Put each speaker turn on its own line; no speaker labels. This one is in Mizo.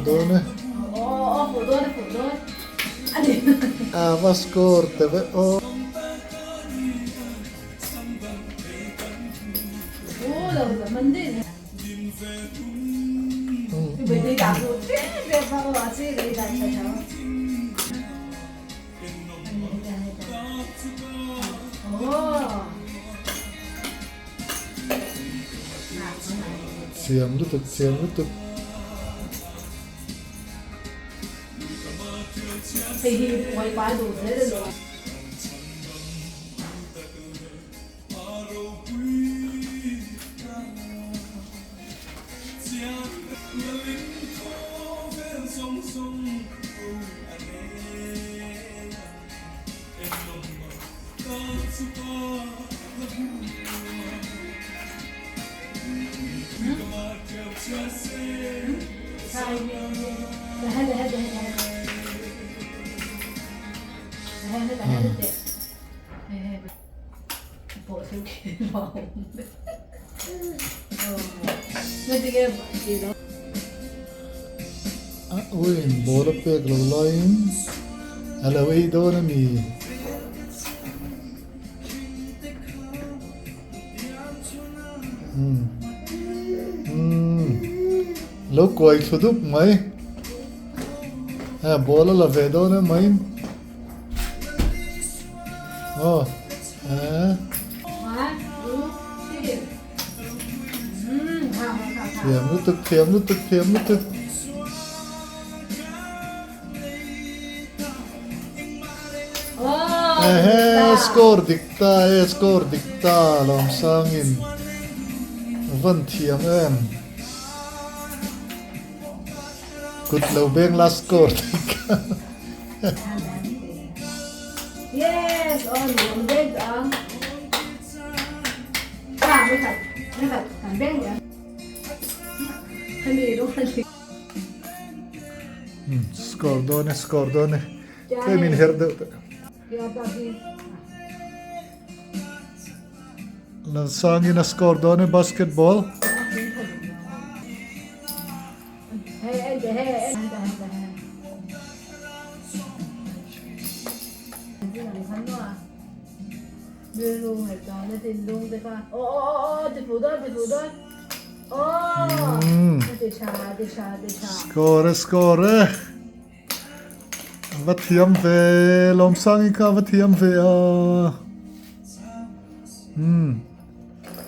Dawn e. A va score te ve aw. Thiam lutuk thiam lutuk. A uiin ball a pek lo laiin a lo ei dawn a ni. Lo kuai thlu dup mai. Ball a la ve dawn em mai. Aw eh. Thiam lutuk thiam lutuk thiam lutuk. Ehe score dik ta e score dik ta Lawmsangin a van thiam em. Kut lo beng la score dik.
Yes, oh, nuam beng ang. Ka, may khat, may khat, kan beng ya. Hemi ro hali.
Score dawn e, score dawn e. Tlem in her deuh teh. Lalsangin a score dawn e basketball. Score e score e. A va thiam ve Lawmsangi kha a va thiam ve a. Umm.